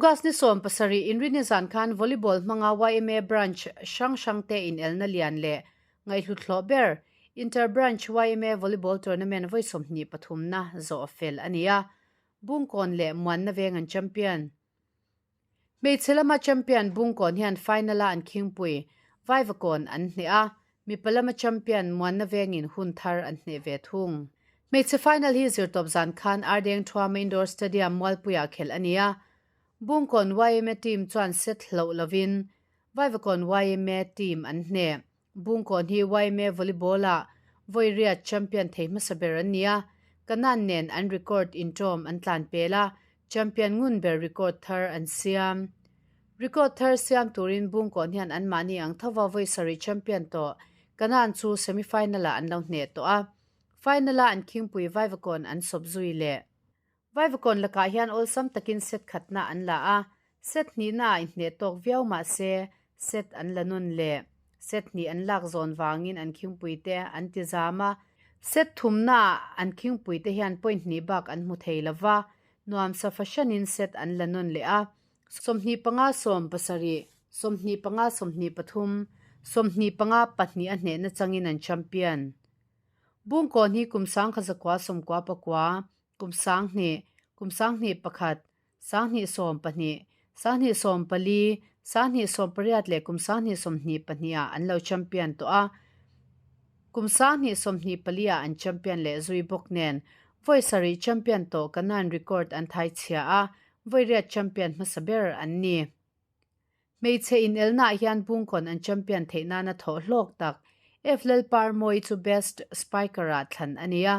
August ni 17 Inrini zan khan Volleyball hmanga yma Branch hrang hrangte inelna lian leh ngaihhlut hlawh ber Inter Branch yma Volleyball Tournament vawi 23 na zawh fel a ni a, Bungkawn leh Muanna veng an champion. Hmeichhe lama champion Bungkawn hian final-a an khingpui Vaivakawn an hneh a, mipa lama champion Muanna vengin hun thar an hneh ve thung. Hmeichhe final hi zirtawp zan khan Ardeng Thuama Indoor Stadium Mualpuiah khelh a ni a, Bungkawn yma team chuan set hloh lovin Vaivakawn yma team an hneh. Bungkawn hi yma Volleyball-ah vawi riat champion thei hmasa ber an ni a, Kanan nen an record inṭawm an tlan pel a, champion ngun ber record thar an siam. Record thar siam turin Bungkawn hian anmahni ang thova vawi sarih champion tawh Kanan chu semi-final-ah an lo hneh tawh a, final-a an khingpui Vaivakawn an sawp zui leh. Vaivakawn lakah hian awlsam takin set khatna an la a, set hnihnaah inhneh tawk viau mah se set an la nawn leh. Set hnih an lak zawn vangin an khingpuite an ti zam a, set thumnaah an khingpuite hian point hnih bak an hmu thei lo va, nuamsa fahranin set an la nawn leh a, 25 17, 25 23, 25 pahnih a hnehna changin an champion. Bungkawn hi kum 1999, kum 2000, kum 2001, 2012, 2014, 2018 leh kum 2022 ah an lo champion tawh a, kum 2024 ah an champion leh zui bawk nen vawi sarih champion tawh Kanan record an thai chhia a, vawi riat champion hmasa ber an ni. Hmeichhe inelnaah hian Bungkawn an champion theih nana thawh hlawk tak F Lalparmawi chu Best Spiker-ah thlan a ni a,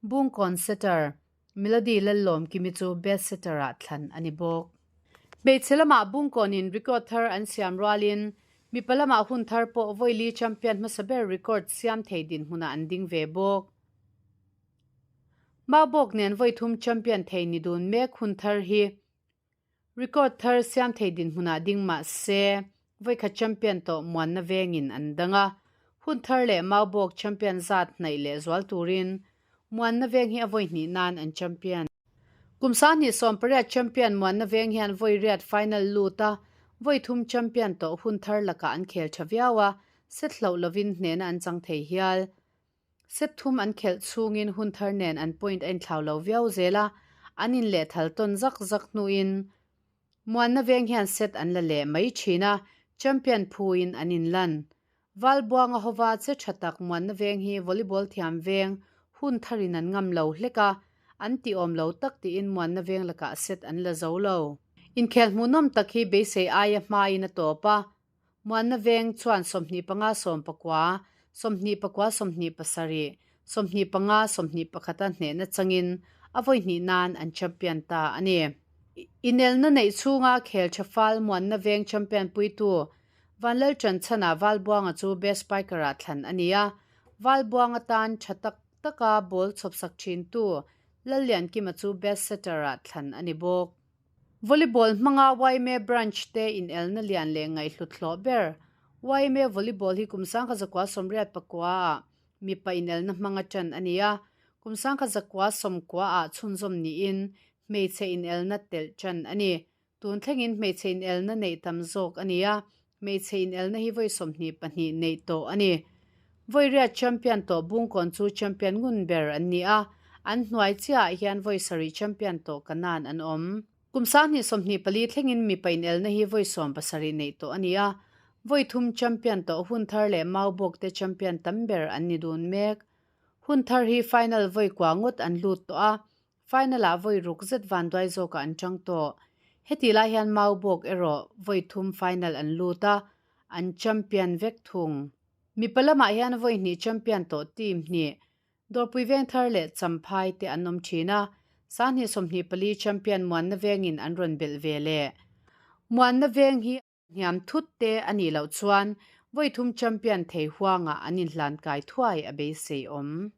Bungkawn setter Melody Lallawmkimi chu Best Setter-ah thlan a ni bawk. Hmeichhe lamah Bungkawnin record thar an siam rualin mipa lamah hun thar pawh vawi li champion hmasa ber record siam thei dinhmunah an ding ve bawk. Maubawk nen vawi thum champion thei ni dun mek hun thar hi Record thar siam thei dinhmunah ding mah se, vawikhat champion tawh muanna vengin an dang a, hun thar leh Maubawk champion zat hnaih leh zual turin muanna veng hi a vawi hnih nan an champion. Kum 2018 champion muanna veng hian vawi riat final lut a, vawi thum champion tawh hun thar lakah an khel tha viau a, set hloh lovin hnehna an chang thei hial. Set thum an khelh chhungin hun thar nen an point a inthlau lo viau zel a, an inlehthal tawn zak zak hnuin Muanna veng hian set an la leh mai thin a, champion phuin an inlan. Valbuanga hova che tha tak Muanna veng hi volleyball thiam veng hun tharin an ngam lo hlek a, an ti awm lo tak tiin Muanna veng lakah set an la zo lo. Inkhel hmuhnawm tak hi beisei aia hmain a tawp a, Muanna veng chuan 25 19, 24 27, 25 21 a hnehna changin a vawi hnih nan an champion ta a ni. Inelna neih chhunga khel tha fal Muanna veng champion puitu Vanlal Chanchana Valbuanga chu best spiker-ah thlan a ni a, Valbuanga tan tha tak taka ball chhawpsak thintu Lalliankima chu best setter-ah thlan a ni bawk. Volleyball hmanga yma Branch te inelna lian leh ngaihhlut hlawh ber. Yma Volleyball hi kum 1989 ah mipa inelna hmanga ṭan a ni a, kum 1990 ah chhunzawm niin hmeichhe inelna telh ṭan a ni. Tun thlengin hmeichhe inelna neih tam zawk a ni a, hmeichhe inelna hi vawi 22 neih tawh a ni. Vawi riat champion tawh Bungkawn chu champion ngun ber an ni a, an hnuai chiahah hian vawi sarih champion tawh Kanan an awm. Kum 2024 thlengin mipa inelna hi vawi 17 neih tawh a ni a, vawi thum champion tawh hun thar leh Maubawk te champion tam ber an ni dun mek. Hun thar hi final vawi kua ngawt an lut tawh a, final-ah vawi ruk zet vanduai zawkah an chang tawh. Hetih lai hian Maubawk erawh vawi thum final an lut a, an champion vek thung. Mipa lamah hian vawi hnih champion tawh team hnih, Dawrpui Vengthar leh Champhai te an awm thin a, 2024 champion Muanna Vengin an rawn belh ve leh. Muanna Veng hi hniam thut te a nih loh chuan vawi thum champion thei huangah an inhlan kai thuai a beisei awm.